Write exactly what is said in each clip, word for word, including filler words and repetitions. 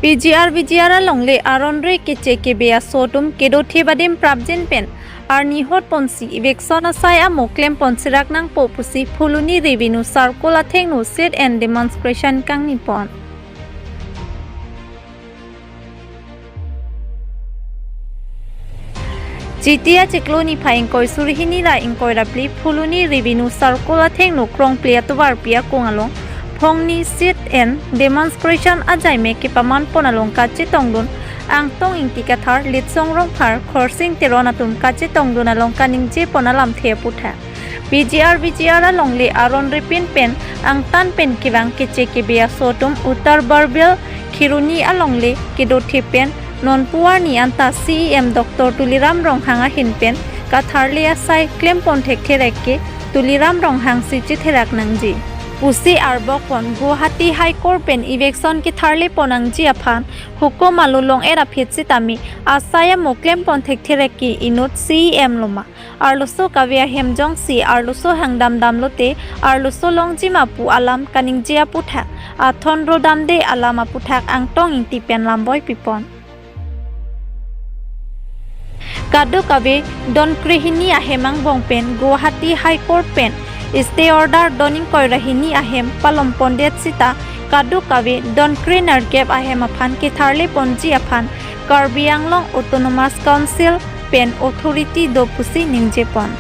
P G R V G R alongle aron re keche kebe aso atum kedo thip adim prapjin pen arni hot ponsi eviction asai amo klem pon serak nangpo pusi Phuloni Revenue Circle athengno sit-in demonstration kangni pon. Chiti achiklo niphai ingkoi suri hini ra ingkoi ra phli Phuloni Revenue Circle athengno Krongpli atovarpi akung along phongni sit-in demonstration ajaime kepaman pon along kachetongdun Angtong Ingti Kathar, Litsong Rongphar, Khorsing Teron atum kachetongdun along kaningje pon alamthe aputhak. P G R V G R alongle aron repin pen angtan pen kevang keche kebe aso atum Uttar Barbil Kheroni alongle kedo thip pen nonpu arni anta C E M Doctor Tuliram Ronghang ahin pen katharle asai klem pon thekthe rek ke Tuliram Ronghang si chetherak nangji pusi arbok pon. Guwahati High Court pen eviction ketharle pon nangji aphan hukum along long-et aphi sitame asai amo klem pon thekthe rek ke inut C E M loma, arloso kave ahem jongsi arloso hangdam damlote arloso longji ma pu alam kaningje aputhak, athon ro damde alam aputhak Angtong Ingti pen lamboi pipon. Kadokave don krehini ahem angbong pen Guwahati High Court pen stay order don ingkoi ra hini ahem palom pondet sita kadokave don krenerkep ahem aphan ketharle ponji aphan Karbi Anglong Autonomous Council pen authority do pusi ningje pon.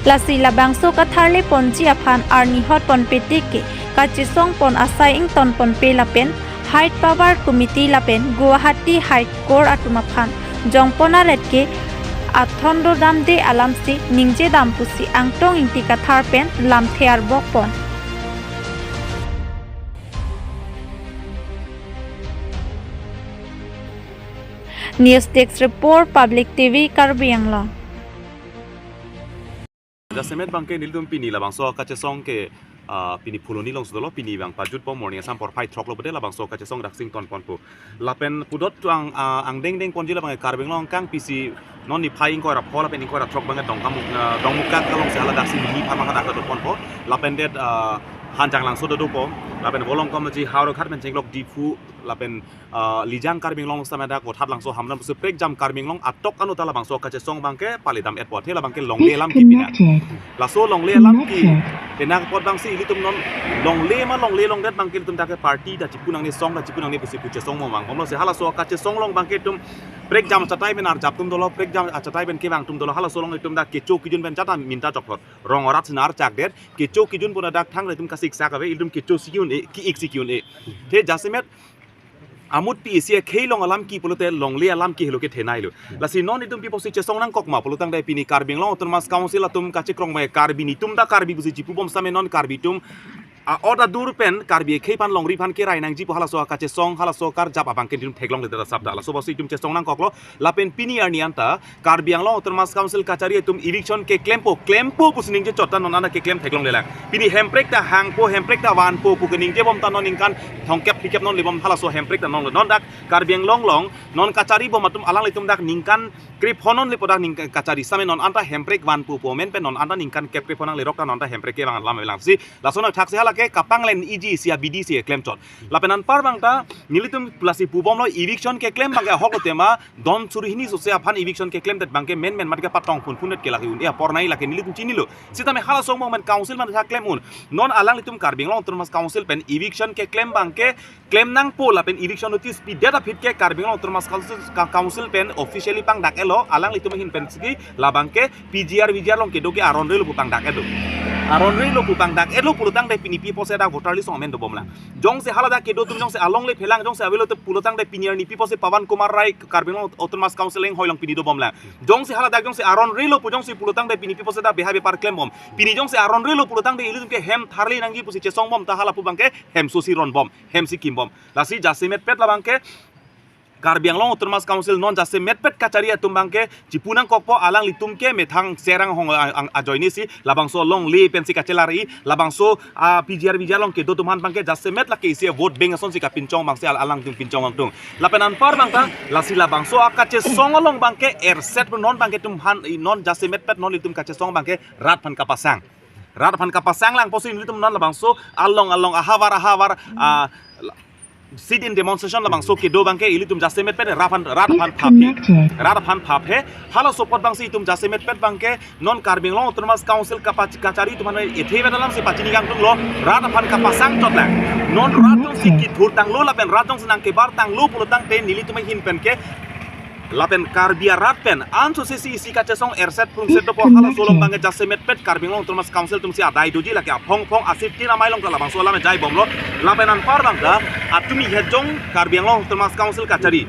Lasi labangso katharle ponji aphan arni hot ponpe tik ke kachesong pon asai ington ponpe lapen High Power Committee lapen Guwahati High Court atum aphan jongpon aret ke athon ro damde alamsi ningje dam pusi Angtong Ingti Kathar pen lamthe arbok pon. News Desk Report, Public T V, Karbi Anglong. Jasemet abangke nelitum pini labangso kachesong ke, ah, pini Phuloni alongsi dolo, pini abang pajutpo, morning asam porphai throk lo bede labangso kachesong daksi ington ponpo. Lapen pudot tu ang, ah, angdengdeng ponji labang Karbi Anglong kang pisi non niphai ingkoi ra pho lapen ingkoi ra throk abangke Dongkamukam, ah, Dongkamukam alongsi hala daksi mini pharma hadak do ponpo. Lapen det, ah, Hanjanglangso dopo. Lapen Volongkom ji Howraghat pen chenglok Diphu lapen, ah, Lijang Karbi Anglong sitame dak Vothatlangso Hamren pusi prekjam Karbi Anglong atok anu ta labangso kachesong abangke pali dam-etpo, athe labangke longle alam kepina. Laso longle alam ke penang apot abangsi ilitum non longle ma longle longdet abangke ilitum dak ke party ta chipu nangne, song ta chipu nangne pusi pu chesong mo mang. Bomlo si halaso kachesong along abangke itum prekjam achatai pen arjap atum dolo, prekjam achatai pen kevang atum dolo, halaso along itum dak kecho kejun pen chata minta chokthot. Rong arat sinar chakdet, kecho kejun pon adak thang itum kasiksak ave, itum kecho si ke-un-e, ki-ik si ke-un-e. Athe jasemet amut pi isi akhei along alam ke pulote longle alam ke helo kethenei lo. Lasi non itum pi pusi chesong nangkok ma pulotangte pini Karbi Anglong Autonomous Council atum kachekrong mai Karbi, netum ta Karbi pusi chipubom sitame non Karbi atum a-ot adur pen Karbi akhei aphan longri aphan kerai nangji pu halaso kachesong, halaso karjap abangke itum theklongle ta sap da. Laso pusi itum chesong nangkoklo. Lapen pini arni anta Karbi Anglong Autonomous Council kachari atum eviction keklempo, klempo pusi ningje chot ta non anta keklem theklonglelang. Pini hemprek ta hangpo, hemprek ta vanpo pu keningje bom ta non ningkan thomkep phlikep non le bom halaso hemprek ta non le. Non dak Karbi Anglong along non kachari bom atum alanglitum dak ningkan krepho non lepo dak ningkan kachari sitame non anta hemprek vanpo pu amen pen non anta ningkan kep krepho nanglerok ta non anta hemprek kevang alam avelang si. Lason athaksi halake kapanglen iji isi abidi si keklem chot. Lapen anpar abang ta nelitum lasi pubomlo eviction keklem abangke ahok lo tema don suri hini sose aphan eviction keklemdet abangke menmen mat ke patong phunphundet ke lake un-e apor nei lake nelitum chinilo. Sitame halaso angbong pen council man tha klem un. Non alanglitum Karbi Anglong Autonomous Council pen eviction keklem abangke klem nangpo lapen eviction notice pidet aphi ke Karbi Anglong Autonomous Council, ka-, Council pen officially pangdak-etlo, alanglitum ahin pen si ke labangke P G R V G R along kedo ke aron relo pu pangdak-etlo. Aron relo pu pangdak-etlo pulotangte pini pi pusi dak voter list along amen dobomlang. Jongsi haladak kedo atum jongsi alongle phelang jongsi avelo te pulotangte pini arni pi pusi Pawan Kumar Rai Karbi Anglong Autonomous Council inghoi along pini dobomlang. Jongsi haladak jongsi aron relo pu jongsi pulotangte pini pi pusi dak beha bepar klembom. Pini jongsi aron relo pulotangte ilitum ke hem tharle nangji pusi chesongbom ta hala pu abangke hem sosi ronbom, hem si kimbom. Lasi jasemetpet labangke Karbi Anglong Autonomous Council non jasemetpet kachari atum abangke chipu nangkokpo alanglitum ke methang serang hong ang, ang ajoine si labangso longle pensi kachelar-i labangso, ah, P G R V G R along kedo atum aphan abangke jasemet lake isi vote bank asonsi kapinchong abangsi al-, alangtum pinchong angtung. Lapen anpar abang ta lasi labangso akachesong along abangke erset non abangke itum aphan non jasemetpet non itum kachesong abangke rat aphan kapasang. Rat aphan kapasanglang pusi nelitum non labangso along along ahavar ahavar, ah, la-, sit-in demonstration labangso kedo abangke ilitum jasemetpet rat aphan, rat aphan phaphe. Rat aphan phaphe. Halaso apot abangsi itum jasemetpet abangke non Karbi Anglong Autonomous Council kapachi-, kachari atum aphan ethe vet alamsi pachini kangtunglo, rat aphan kapasang chotlang. Non rat jongsi kithur tanglo lapen rat jongsi nangkebar tanglo pulotangte nelitum ahin penke lapen Karbi arat pen ansose isi kachesong erset prungset dopo halaso along abangke jasemetpet Karbi Anglong Autonomous Council atumsi adai doji, lake aphong phong asit tin amei along ta labangso alam jai bomlo. Lapen anpar abangta atumi hejong Karbi Anglong Autonomous Council kachari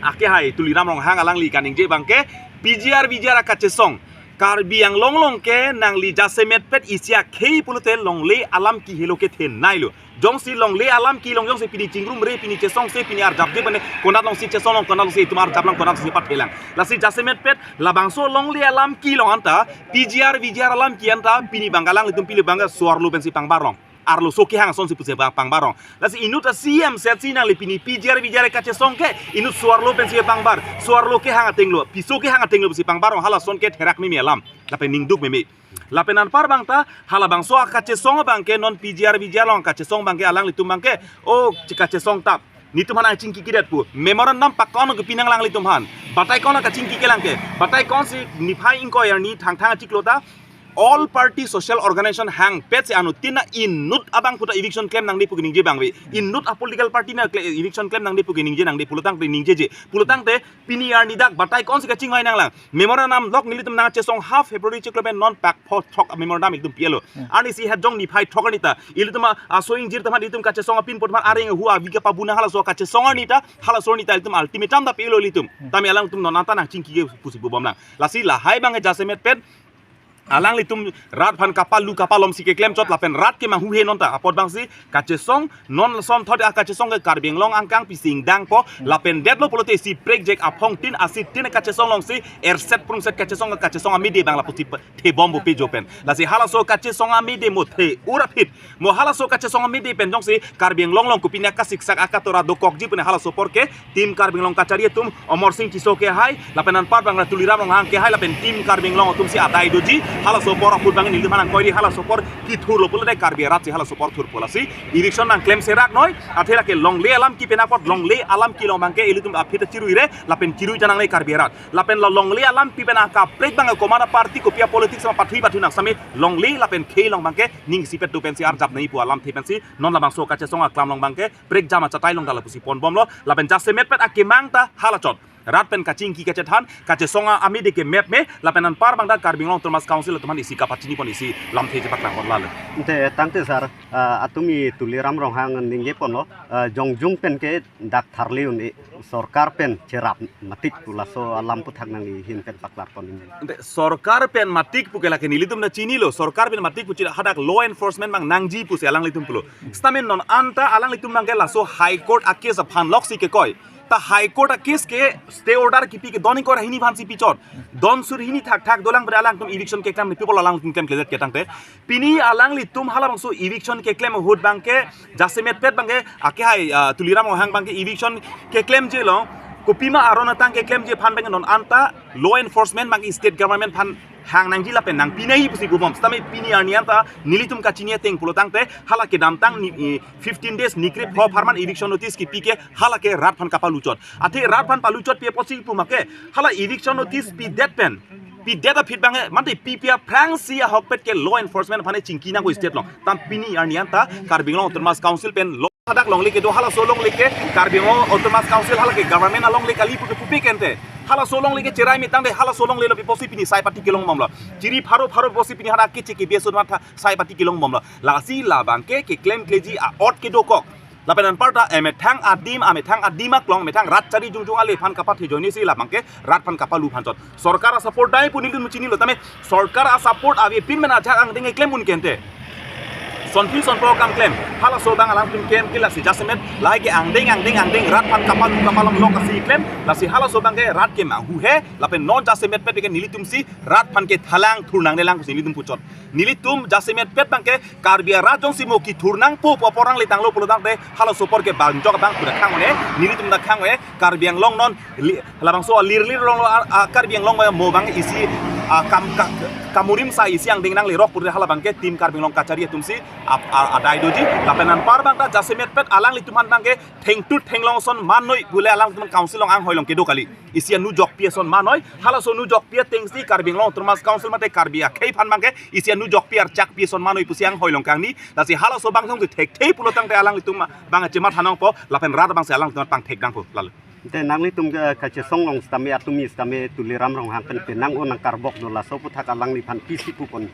akehai Tuliram Ronghang alangli kaningje abangke P G R V G R akachesong Karbi Anglong along ke nangli jasemetpet isi akhei pulote longle alam kehelo kethenei lo. Jongsi longle alam kelong jongsi pini chingrumre, pini chesongse, pini arjapje bane, konat alongsi chesong long, konat alongsi itum arjap lang, konat alongsi pathe lang. Lasi jasemetpet labangso longle alam kelong anta, P G R V G R alam ke anta, pini abangke alanglitum pili abangke suarlo pensi pangbar rong. Arloso kehang asonsi pusi pang-, pangbar rong. Lasi inut a-C M set si nangli pini P G R V G R kachesong ke inut suarlo pensi pangbar. Suarlo kehang atenglo, piso kehang atenglo pusi pangbar rong. Halason ke therak meme alam. Lapen ningduk meme. Lapen anpar abangta halabangso akachesong abangke non P G R V G R along kachesong abangke alanglitum abangke o kachesong tap. Netum aphan nangchingki kidet pu. Memorandum pakon ke pinang alanglitum aphan. Batai kon kachingki kelang ke. Batai konsi niphai ingkoi arni Thangthang achiklo ta all party social organization hangpet si anuttin inut abang puta eviction klem nangji pu keningje abang ave. Inut a political party na kle-, eviction klem nangji pu keningje nangji pulotangte ningjeje. Pulotangte pini arni dak batai konsi kachingvai nanglang. Memorandum lok nelitum nangchesong half February chiklo pen non pak pho thok memorandum ilitum pilo. Arnisi hejong niphai thok arni ta ilitum a, aso ingjir teman ilitum kachesong apin pot man areng hu avi kapabuna halaso kachesong arni ta halaso arni ta ilitum ultimatum ta pilo ilitum. Tame alangtum non anta nangchingki ke pusi pu bomlang. Lasi lahai abang jasemetpet alanglitum rat aphan kapalu kapalomsi keklem chot lapen rat kemanghuhe non ta apot abangsi kachesong non lason thot akachesong ke Karbi Anglong angkang pisi ingdangpo lapen detlo pulote isi prekjak aphong tin asit tin kachesong alongsi erset prungset kachesong kachesong amide abang lapusi pe-, thebom bupi jopen. Lasi halaso kachesong amide mo the urapit mo halaso kachesong amide pen jongsi Karbi Anglong along kopine kasiksak akatora dokokji pune halaso apor ke Team Karbi Anglong kachari atum Omor Sing Tisso kehai, lapen anpar abang Tuliram Ronghang kehai, lapen Team Karbi Anglong atumsi adai doji, halaso apor ahut abang nelitum aphan nangkoiri halaso apor kethurlo pulote Karbi arat si halaso apor thurpo lasi. Eviction nangklem serak noi, athe lake longle alam ke pen apot longle alam kelong abangke ilitum aphi ta chiruire, lapen chirui ta nangne Karbi arat. Lapen lo longle alam ke pen akaprek abang komat aparty kopi apolitics ma pathui pathui nang sami longle lapen khei along abangke ning isipet do pensi arjap nangji pu alamthe pensi non labangso kachesong aklam along abangke prekjam achatai along ta lapusi ponbomlo, lapen jasemetpet akemang ta halachot. Rat pen kachingki kachethan, kachesong amide kemep me, lapen anpar abang ta Karbi Anglong Autonomous Council atum aphan isi kapachini pon isi lamthe chepaklangpon lalo. Ante tangte sir, ah, atumi Tuliram Ronghang ningje ponlo, ah, jongjung pen ke dak tharli un-e sorkar pen cherap matik pu laso alam aputhak nangli ahin pen paklar pon ningje. Ante sorkar pen matik pu ke lake nelitum ta chinilo, sorkar pen matik pu chira hadak law enforcement abang nangji pusi alanglitum pulo. Setamen non anta alanglitum abangke laso High Court a-case aphan loksi kekoi. Ta High Court a-case ke stay order kipi ke don ingkoi ra hini aphansi pichot. Don sur hini thakthak dolang pada alangtum eviction keklem ni people alangtum klemkledet ke tangte. Pini alanglitum halabangso eviction keklem ahut abangke jasemetpet abangke akehai, ah, Tuliram Ronghang abangke eviction keklemje along kopima aron atang keklemje aphan abangke non anta law enforcement abangke state government aphan hang nangji lapen nangpi nangji pusi pubom. Sitame pini arni anta nelitum kachini ateng pulotangte hala kedamtang ni, eh, fifteen days nikrip ho pharman eviction notice kipi ke hala ke rat aphan kapaluchot. Athe rat aphan paluchot pi apotsi pu make hala eviction notice pidet pen pidet aphi abangke mate pipi aphrangsi ahokpet ke law enforcement aphan chingki nangkok state along. Tam pini arni anta Karbi Anglong Autonomous Council pen lo hadak longle kedo halaso longle ke Karbi Anglong Autonomous Council hala ke government alongle kali pu ke pupe kente. Halaso longle ke cherai mitang de halaso longle lo pi apotsi pini sai pati kelong bomlo. Chiri pharo pharo pi apotsi pini hadak ke chiki biaso matha sai pati kelong bomlo. Lasi labangke keklemkleji a-ot kedokok. Lapen anparta emethang adim, amethang adim aklong, emethang rat chari jongjong ale aphan kapathe ajoinesi labangke rat aphan kapalu aphan chot. Sorkar a-support dai pu nelitum chinilo tame sorkar a-support avepin men ajahak angdeng keklem un kente. Sonphi sonpo kam klem. Halaso abang alangtum klem ke lasi jasemet lahai ke angdeng angdeng angdeng rat aphan kapalu kapalom lok asi klem. Lasi halaso abangke rat kemanghuhe lapen non jasemetpet ke nelitumsi rat aphan kethalang thurnang nelang pusi nelitum puchot. Nelitum jasemetpet abangke Karbi arat jongsi mo kethurnangpo pu apor nangle tanglo pulotangte halaso apor ke bangjok abang pu ta khang-un-e, nelitum ta khang-un-e, Karbi Anglong non li-, labangso alir lir along lo a, a, Karbi Anglong mo abang isi ah, kam, ka, kamurim sa isi angdeng nanglerok puri hala abangke Team Karbi Anglong Kachari atumsi ap, a, adai doji. Lapen anpar abang ta jasemet pet alanglitum aphan abangke thengtut thenglong ason mannoi pule alanglitum council along anghoi along kedo kali. Isi anu jokpi ason mannoi, halaso anu jokpi atengsi Karbi Anglong Autonomous Council mate Karbi akhei aphan abangke isi anu jokpi archakpi ason mannoi pusi anghoi along kangni. Lasi halaso abang thong thekthe pulo tangte alanglitum abang chematha nangpo, lapen rat abangsi alanglitum pangthek nangpo. Lalo. Te nanglitum ke kachesong along sitame atum sitame Tuliram Ronghang pen penang o nangkarbok do, laso aputhak alangliphan pisi pupon.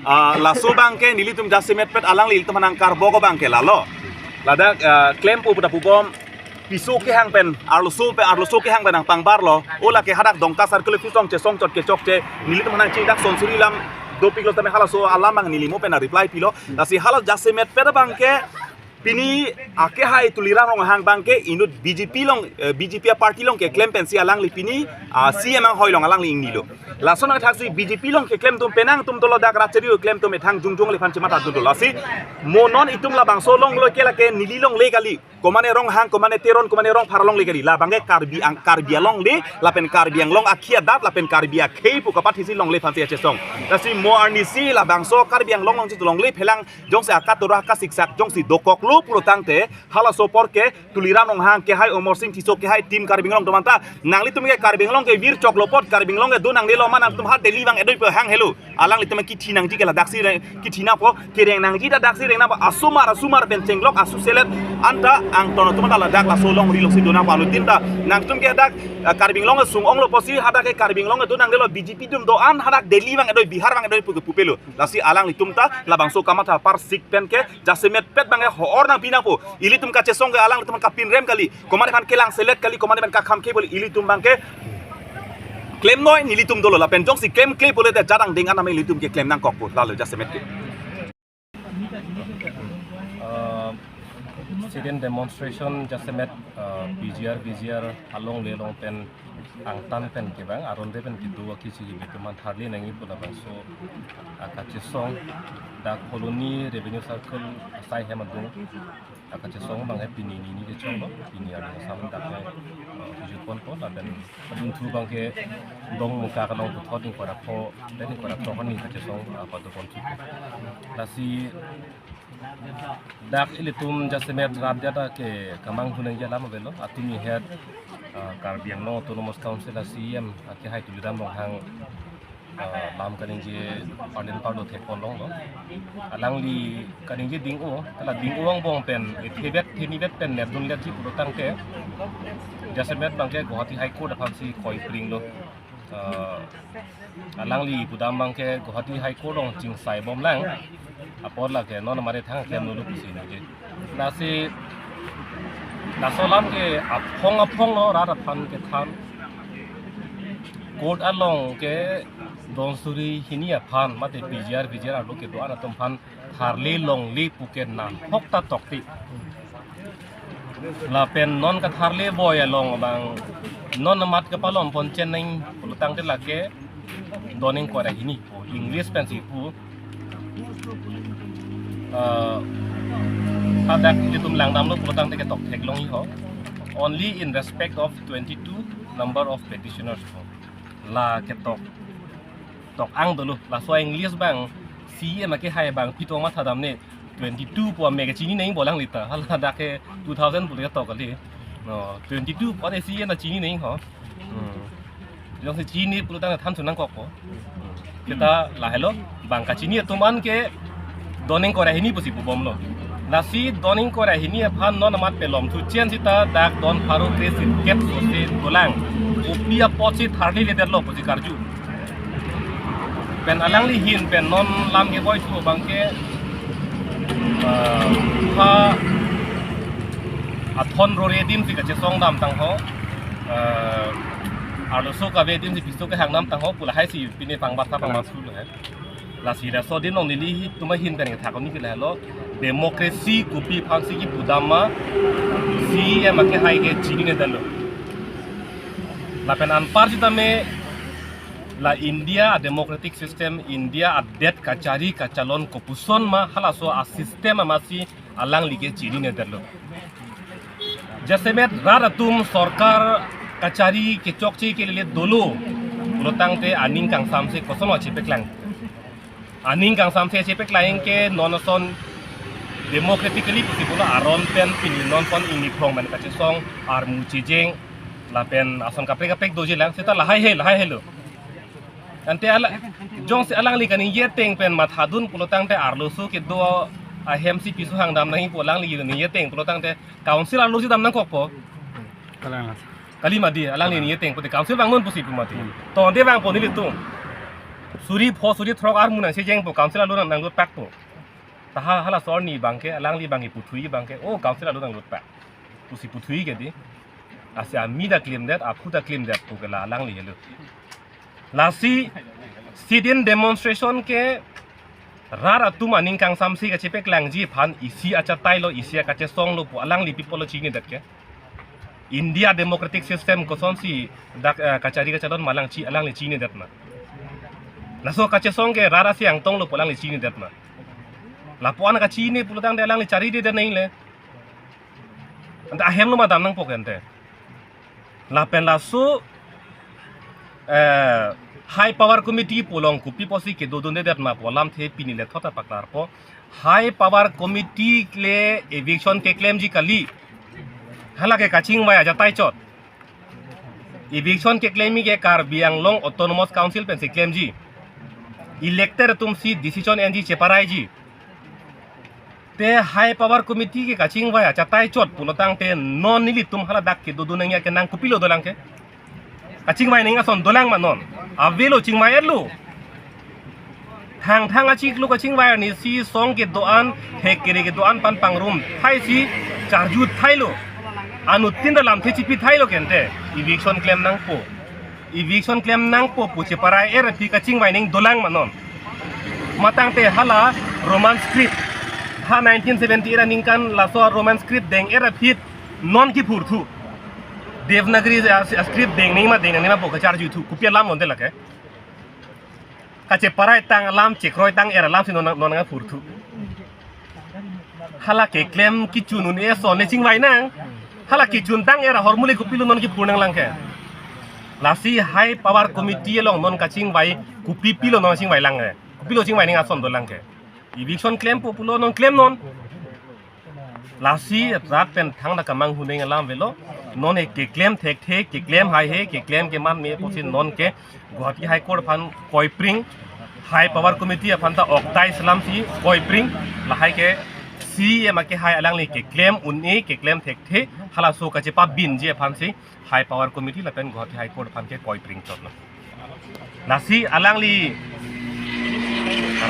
Ah, laso abangke nelitum jasemet pet alangli ilitum nangkarbok abangke lalo. Ladak, ah, klempo pu ta pubom, piso kehang pen, arloso pen, arloso kehang pen nangpangbarlo. O lake hadak Dongka Circle office along chesong chot kechokche, nelitum nangchingdak sonsuri alam dopiklo tame halaso alam abang neli mo pen reply pilo. Lasi hala jasemet pet abangke pini akehai Tuliram Ronghang abangke inut B J P along, eh, B J P aparty along keklem pensi alangli pini, ah, C M anghoi along alangli ingnilo. Lason athaksi B J P along keklem atum penang atum dolo, dak rat chari keklem atum methang jongjong aliphan chematha dun dolo. Lasi mo non itum labangso along lo ke lake neli alongle kali. Komane Ronghang, komane Teron, komane Rongphar alongle kali. La abangke Karbi Ang-, Karbi alongle, lapen Karbi Anglong akhei adat, lapen Karbi akhei pu kapathisi longle aphansi achesong. Lasi mo arnisi labangso Karbi Anglong alongsi longle phelang jongsi akatora akasiksak jongsi dokoklo pulo tangte, halaso apor ke Tuliram Ronghang kehai, Omor Sing Tisso kehai, Team Karbi Anglong atum anta nanglitum ke Karbi Anglong ke virchoklo apot, Karbi Anglong ke do nangnelo ma nangtum ha Delhi abang edoi pe hang helo. Alanglitum kithi nangji ke ladaksi reng, kithi nangpo, kereng nangji ta daksi reng nangpo, asomar asomar pen chenglok asu selet anta angton atum anta ladak laso alongri alongsi do nangpo, anuttin ta nangtum ke hadak, eh, Karbi Anglong sung-onglo pusi hadak ke Karbi Anglong do nangnelo, B J P atum do-an hadak Delhi abang edoi, Bihar abang edoi pu ke pupelo. Lasi alanglitum ta labangso kamatha apharsik pen ke jasemet pet abangke ho-or nangpi nangpo. Ilitum kachesong ke alanglitum kapinrem kali. Komane aphan kelang selet kali, komane aphan kakham ke bol, ilitum abangke klemnoi nelitum dolo, lapen jongsi klemkle pulote jadang ding anam ilitum keklem nangkokpo, lalo jasemet ke. Uh, sit-in demonstration jasemet, uh, P G R, V G R alongle along pen angtan pen kevang, aron de pen kedo akisi ilitum aphan tharli nangji pu labangso, ah, kachesong dak Phuloni Revenue Circle asai hem adung, ah, kachesong abangke pini nini kechoklo, pini arni asam dak ke, ah, kejutponpo, lapen adunthu abangke Dongmukak along puthot ingkoi ra pho, pen ingkoi ra pho kani kachesong, ah, padoponpo. Lasi dak ilitum jasemet rat adet ta ke kemanghu nangji alam avelo, atum ahet, ah, Karbi Anglong Autonomous Council a C E M akehai Tuliram Ronghang, ah, lam kaningje parlin parlo thekponlonglo. Alangli kaningje ding-o, hala ding-o angbong pen, eh, thevet, thenivet pen nerdun letji pulo tangte, jasemet abangke Guwahati High Court aphansi koipringlo. Ah, alangli pudam abangke Guwahati High Court along chingsaibomlang. Apor lake non mare thang klem nulu pusi nangji. Lasi laso alam ke aphong aphong lo rat aphan kethan. Court along ke don suri hini aphan mate P G R, V G R arlo kedo-an atum aphan tharle longle pu ke nahok ta tokte. Lapen non katharle boi along abang non amat kepalom pon cheneng pulo tangte lake don ingkoi ra hini pu, English pensi pu. Eh, hadak ilitum langdamlo pulo tangte ketok theklongji ho. Only in respect of twenty-two number of petitioners ho. La ketok tok-ang dolo. Laso English abang C E M akehai abang phi tong mathadam ne, twenty-two pu ame kechini nangji bolang lita. Hala dak ke two thousand pu le ketok kali. No, twenty-two pu ane C E M ta chini nangji ho. Hmm. Jongsi chini pulo tangte than su nangkokpo. Hmm. Kita lahelo abang kachini atum an ke don ingkoi ra hini pusi pubomlo. Lasi don ingkoi ra hini aphan non amat pelom thu chen sita dak don pharo kre sirkep sose dolang. Kopi apotsi tharli ledetlo pusi karju. Pen alangli ahin pen non lam keboi thu abangke, ah, ha athon rore adim si kachesong dam tang ho. Ah, arloso kave adim si piso kehang dam tang ho pu lahai si pine pangbar ta pangbar su lo he. Lasi laso adim along nelitum ahin pen kethak ni ke lahelo. Democracy kopi aphansi kipudam ma C E M akehai ke chinine detlo. Lapen anpar sitame la India a democratic system, India adet kachari kachalon kopuson ma halaso a system amatsi alangli ke chinine detlo. Jasemet rat atum sorkar kachari kechokche kelele dolo. Pulotangte aning kangsamse koson o chepeklang. Aning kangsamse chepeklang ke non ason democratically pusi pulo aron pen pini non son ingni phong man kachesong armu chejeng lapen ason kaprek kaprek doji lang seta lahai he lahai helo. Ante ala jongsi alangli kaningje ateng pen mathadun pulotangte arloso kedo ahemsi piso hangdam nangji pu alangli ningje ateng pulotangte council arlosi dam nangkokpo. Kalang. Kali mati, alangli ningje ateng pute council vangnon pusi pu mati. Hmm. Tonde vangpo nelitum. Suri pho suri throk armu nangchejengpo council arlo nang nanglutpakpo. Ta ha halaso arni abangke, alangli abangke puthui abangke, o council arlo nanglutpak pusi puthui ke di. Lasi ami ta klemdet, aphu ta klemdet pu ke la alangli helo. Lasi sit-in demonstration ke rat atum aning kangsamse kachepeklangji aphan isi achatailo, isi akachesonglo pu alangli pi pulo chinidet ke. India democratic system kosonsi dak, eh, kachari kachalon ma alangli chi, alangli chinidet ma. Laso kachesong ke rat asi angtonglo pu alangli chinidet ma. Lapu-an kachini pulotangte alangli charidedet nangle. Ante ahemlo ma dam nangpo ke ante. Lapen laso, eh, High Power Committee pu along kopi pusi kedodundedet ma pu alamthe pini le thot apaklarpo. High Power Committee le eviction keklemji kali. Hala ke kachingvai ajatai chot. Eviction keklemji ke Karbi Anglong Autonomous Council pensi klemji. Elected atumsi decision enji cheparaiji. Te High Power Committee ke kachingvai achatai chot pulotangte non nelitum hala dak kedodun nangji ke nang kopilo dolang ke. Kachingvai nangji ason dolang ma non. Avelo chingvai-etlo. Thangthang achiklo kachingvai arnisi song kedo-an, hek kere kedo-an aphan pangrum thaisi charju thailo. Anuttin ta lamthe chipi thailo ke ante. Eviction klem nangpo. Eviction klem nangpo pu cheparai-et aphi kachingvai nangji dolang ma non. Matangte hala Roman script. Ha nineteen seventy-eight aningkan laso Roman script deng-et aphi non kiphurthu. Devanagari a, a script deng nangji ma deng nangji ma pu kacharjuthu. Kopi alam non de lake. Kacheparai tang alam, chekroi tang-et alamsi non, non nangphurthu. Hala keklem kechun un-e ason le chingvai nang. Hala kechun tang-et ahormu le kopilo non kiphur nanglang ke. Lasi High Power Committee along non kachingvai kopi pilo non chingvai lang ke. Kopilo chingvai nangji ason dolang ke. Eviction klempo pulo non klem non. Lasi rat pen thangta kemanghu nangji alam avelo. Non ke keklem thekthe, keklem haihe, keklem keman me pusi non ke Guwahati High Court aphan koipring, High Power Committee aphan ta oktai selamsi koipring, lahai ke C E M ake hai alangli keklem un-e, keklem thekthe, halaso kachepabinji aphansi High Power Committee lapen Guwahati High Court aphan ke koipring chotlo. Lasi alangli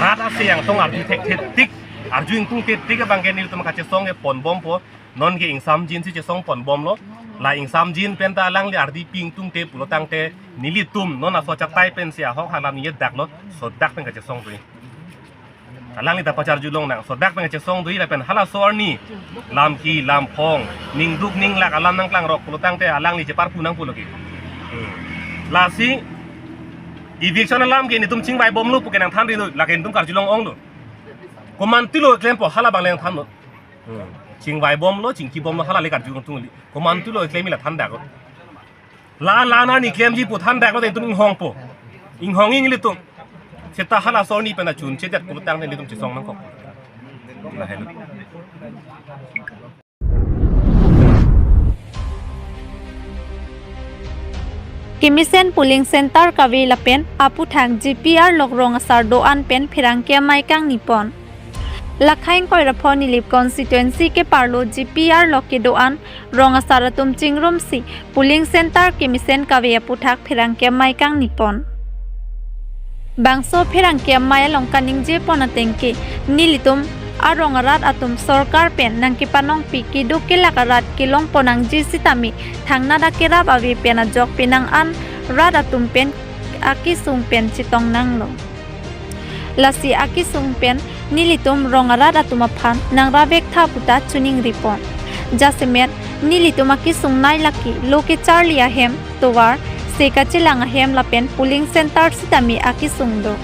rat asi angtong arju thekthe tik, arju ingtungte tik abangke nelitum kachesong ke ponbompo, non ke ingsamjinsi chesong ponbomlo. La ingsamjin penta alangli ardi pi ingtungte pulotangte nelitum non aso achatai pensi ahok halam ye daklo, sodak pen kachesong tui. Alangli ta pacharjulong nang, sodak pen kachesong tui lapen halaso arni lamki lamphong, ningduk ninglak alam nangklangrok pulotangte alangli cheparpu nangpulo ke. Hmm. Lasi eviction alam ke nelitum chingvaibomlo pu ke nangthanri lo, lake nelitum karjulong onglo. Komantulo klempo hala abang le nangthanlo. Hmm. Chingvaibomlo, chingkibomlo, hala le karjulong tungli. Komantulo klemji la thandaklo. La, la na ni klemji pu thandaklo, nelitum inghongpo. Inghongji nelitum. Seta halaso arni pen achun chedet pulotangte nelitum chesong nangkok. Lahelo. Kemesen polling center kave lapen aputhak G P R lok rong asar do-an pen pherangke amei kangni pon. Lakha ingkoi ra pho Nilip constituency keparlo G P R lok kedo-an rong asar atum chingrumsi polling center kemesen kave aputhak pherangke amei kangni pon. Bangso pherangke amei along kaningje pon ateng ke nelitum arong arat atum sorkar pen nangkepanongpi keduk kelak arat kelong pon nangji sitame thangnat akerap ave pen ajok penang an rat atum pen akesung pen chetong nanglo. Lasi akesung pen nelitum rong arat atum aphan nang ravek tha puta choningri pon. Jasemet nelitum akesung nai lake lo kecharli ahem, tovar, se kachelang ahem lapen polling center sitame akesung do.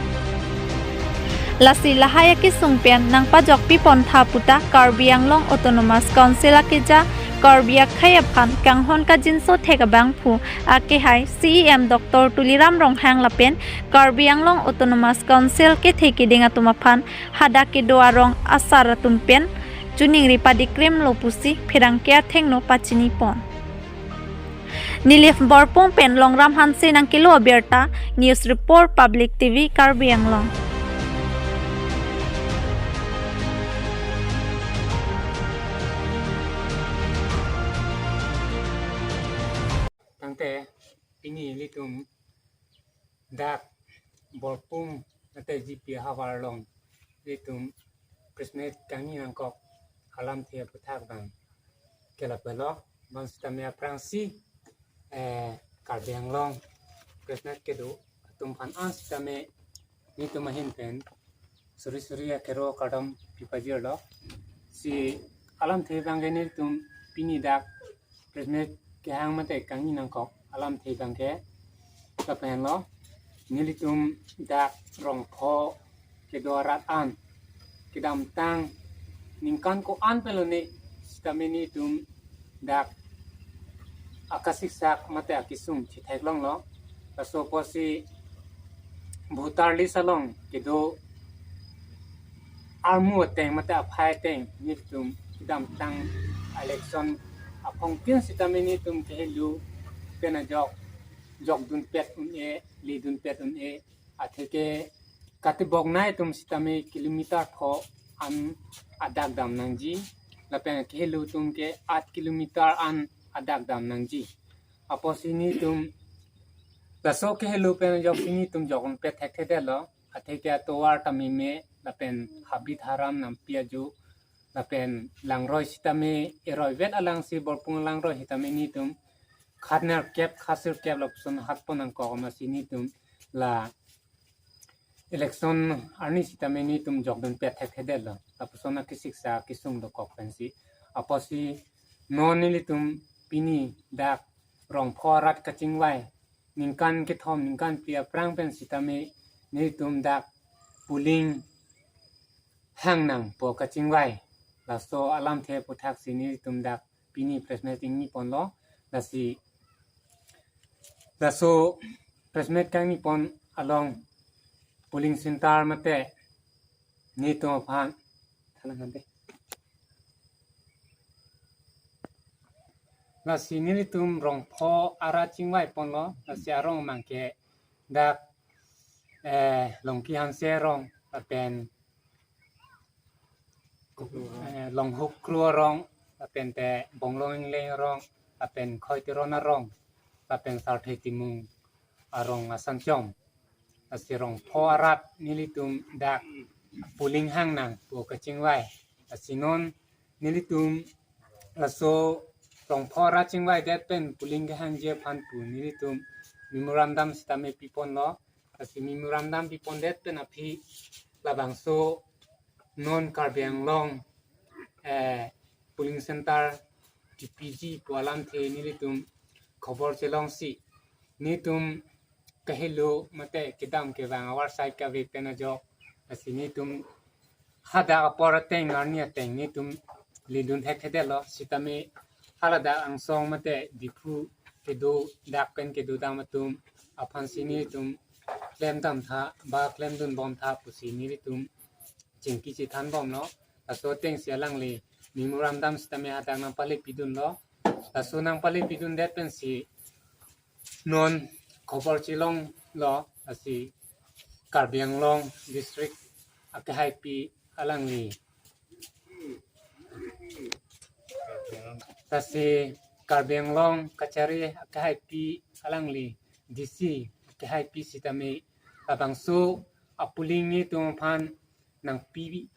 Lasi lahai akesung pen nang pajokpi pon tha puta Karbi Anglong Autonomous Council akeja Karbi akhei aphan kanghon kajinso thek abangphu akehai C E M Doctor Tuliram Ronghang lapen Karbi Anglong Autonomous Council kethe keding atum aphan hadak kedo arong asar atum pen choningri padikrimlo pusi pherangke athengno pachinipon. Nilip Borpung pen Longram Hanse nangkelo abirta, News Report, Public T V, Karbi Anglong. Tangte pini ilitum dak Borpung mate G P havar along ilitum press meet kangni nangkok alamthe aphuthak abang ke lapulo. Bang sitame aphrangsi, eh, Karbi Anglong press meet kedo atum aphan an sitame nelitum ahin pen suri suri akero kardom pipajirlo. Si alamthe abang ke nelitum pini dak press meet kehang mate kangni nangkok alamthe abang ke lapu henlo. Nelitum dak Rongpho kedo arat an kedamtang ningkan ko-an pen lone sitame nelitum dak akasiksak mate akesung chetheklonglo. Laso apotsi voter list along kedo armu ateng mate aphai ateng nelitum kedamtang election aphongtin sitame nelitum kehelo pen ajok jokdunpet un-e, ledunpet un-e, atheke katibok nai atum sitame kilometer pho an adak dam nangji, lapen kehelo atum ke aat kilometer an adak dam nangji. Apotsi nelitum laso kehelo pen ajoksi nelitum jokdunpet thekthedetlo, atheke atovar tame me lapen habit haram nampi aju lapen langroi sitame eroivet alangsi Borpung langroi sitame nelitum khat nerkep khat sirkep lapuson hatpon nangkok amatsi nelitum la election arni sitame nelitum jokdunpet thekthedetlo. Lapuson akisiksa kesung dokok pensi. Apotsi non nelitum pini dak Rongpho arat kachingvai ningkan kethom ningkan phli aphrang pen sitame nelitum dak polling hang nangpo kachingvai. Laso alamthe aphuthaksi nelitum dak pini press meet ingniponlo. Lasi laso press meet kangnipon along polling center mate nelitum aphan thalang hante. Lasi nelitum Rongpho arat chingvaiponlo, lasi arong abang ke dak, eh, Longki Hanse arong lapen, eh, Longhuk Kro arong lapen te Bonglong Ingleng arong lapen Khoi Teron arong lapen Sarthe Timung arong asanchom. Lasi Rongpho arat nelitum dak polling hang nangpo kachingvai. Lasi non nelitum laso Rongpho arat chingvaidet pen polling kehangji aphan pu nelitum memorandum sitame piponlo. Lasi memorandum pipondet pen aphi labangso non Karbi Anglong, eh, polling center chepiji pu alamthe nelitum khobor chelongsi nelitum kahelo mate kedam kevang avarsai kave pen ajok, lasi nelitum hadak apor ateng arni ateng nelitum ledun thekthedetlo, sitame haladak angsong mate Diphu kedo dak pen kedo dam atum aphansi nelitum klemdam tha ba klemdunbom tha pusi nelitum chingki chethanbomlo. Laso atengsi alangli memorandum sitame hadak nangpale pidunlo. Laso nangpale pidundet pensi non khobor chelonglo, lasi Karbi Anglong district akehaipi alangli, lasi Karbi Anglong Kachari akehaipi alangli, D C akehaipi sitame labangso apolling nelitum aphan nangpiponpo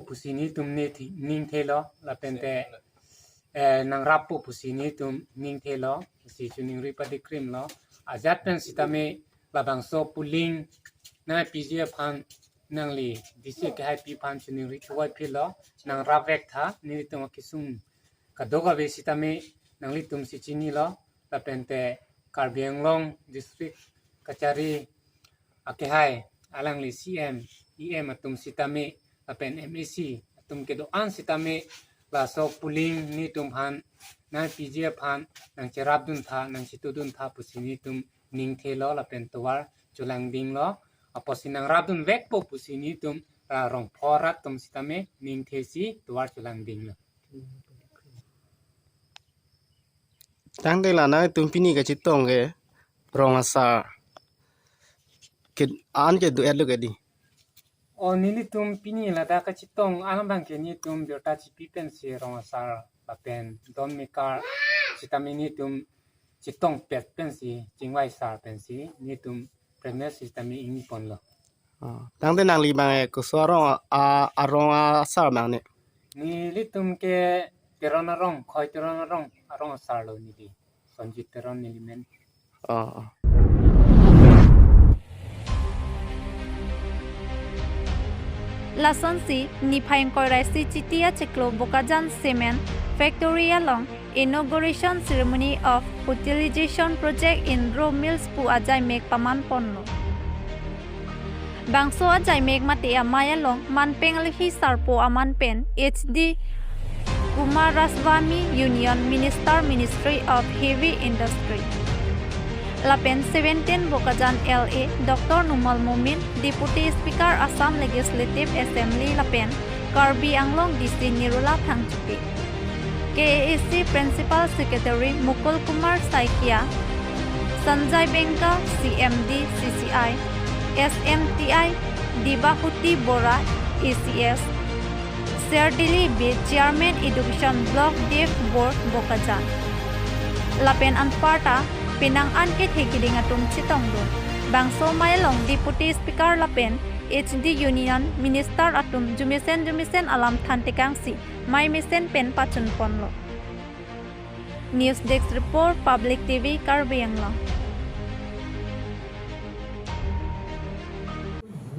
pusi nelitum ne thi- ningthelo lapen te, eh, nangrappo pusi nelitum ningthelo, si choningri padikrimlo. Ajat pen sitame labangso polling nangpiji aphan nangli D C akehaipi aphan choningri thuai philo, nangrapvek tha, nelitum akesung kadokave sitame nanglitumsi chinilo, lapen te Karbi Anglong district Kachari akehai alangli C M, E M atum sitame lapen M A C atum kedo-an sitame Laso polling netum aphan, nang P G aphan, nang cherapdun tha, nang chitudun tha pusi netum ningthelo lapen tovar chelangdinglo. Apotsi nang rapdunvekpo pusi netum ra rong pho rat atum sitame ningthesi tovar chelangdinglo. Tangte la nangtum pini kachetong ke rong asar ke an ke do-etlo ke dei? O, nelitum pini ladak kachetong an abang ke netum birta chipi pensi rong asar lapen don mekar sitame netum chetongpet pensi chingvai sar pensi netum premise sitame ingniponlo. Oh, tangte nangli abang ke koso arong a, arong asar abang ne? Nelitum ke Teron arong, Khoi Teron arong, arong asarlo neli. Sonjit Teron neli men. Oh, oh. Lasonsi niphai ingkoi ra isi Chiti achiklo Bokajan Cement Factory along Inauguration Ceremony of Utilization Project in Raw Mills pu ajaimek pamanponlo. Bangso ajaimek mate amei along manpeng alohi sarpo aman pen H D Kumaraswamy, Union Minister, Ministry of Heavy Industry. Lapen seventeen Bokajan L A Doctor Numal Momin, Deputy Speaker Assam Legislative Assembly lapen Karbi Anglong D C Nirula Phangchopi, K A A C Principal Secretary Mukul Kumar Saikia, Sanjay Bengka, C M D C C I, S M T I, Dibahuti Bora, A C S, Serdili Bey, Chairman Education Block Deaf Board Bokajan. Lapen anparta penang an kethe keding atum chetongdun. Bangso amei along Deputy Speaker lapen H D Union Minister atum jumesen jumesen alam thantekangsi mei mesen pen pachunponlo. News Desk Report, Public T V, Karbi Anglong.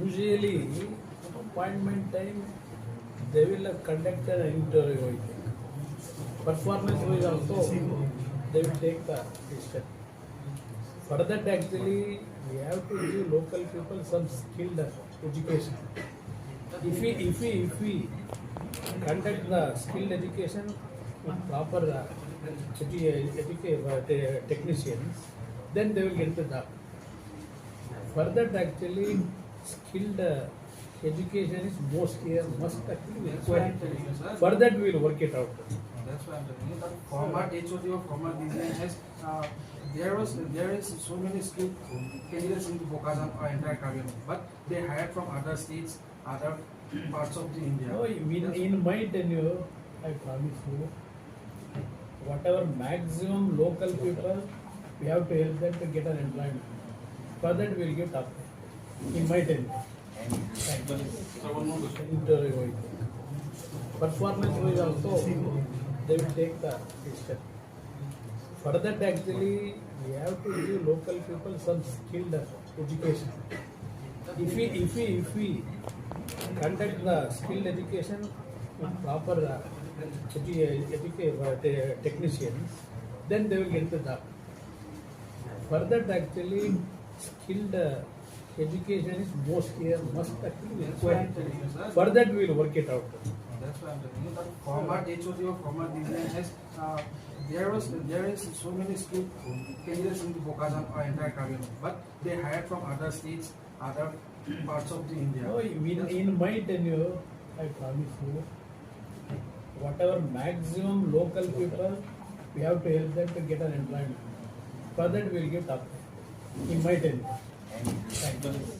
Usually, appointment time, they will conduct an interview, I think. Performance wise also, they will take the decision. For that, actually, we have to give local people some skilled education. If we, if we, if we conduct the skilled education with proper, uh, edu-, educa-, uh, te-, technicians, then they will get the job. For that, actually, skilled, uh, education is most here, must actually required. For that, we will work it out. That's why I'm telling you that former H O D or former D G has, uh, there was, there is so many skilled candidates in Bokajan or entire Karbi Anglong, but they hired from other states, other parts of the India. No, in, in my tenure, I promise you, whatever maximum local people, we have to help them to get an employment. For that, we will give top in my tenure. Thank you. Sir, one more question. Interview. Performance wise also, they will take the decision. For that, actually, we have to give local people some skilled education. If we, if we, if we conduct the skilled education with proper, uh, edu-, educa-, uh, te-, technicians, then they will get the job. For that, actually, skilled, uh, education is most here, must actually required. For that, we will work it out. That's why I'm telling you that former H O D or former D G has, uh, there was, there is so many skilled candidates in Bokajan or entire Karbi Anglong, but they hired from other states, other parts of the India. No, in, in my tenure, I promise you, whatever maximum local people, we have to help them to get an employment. For that, we will give top in my tenure. Thank you.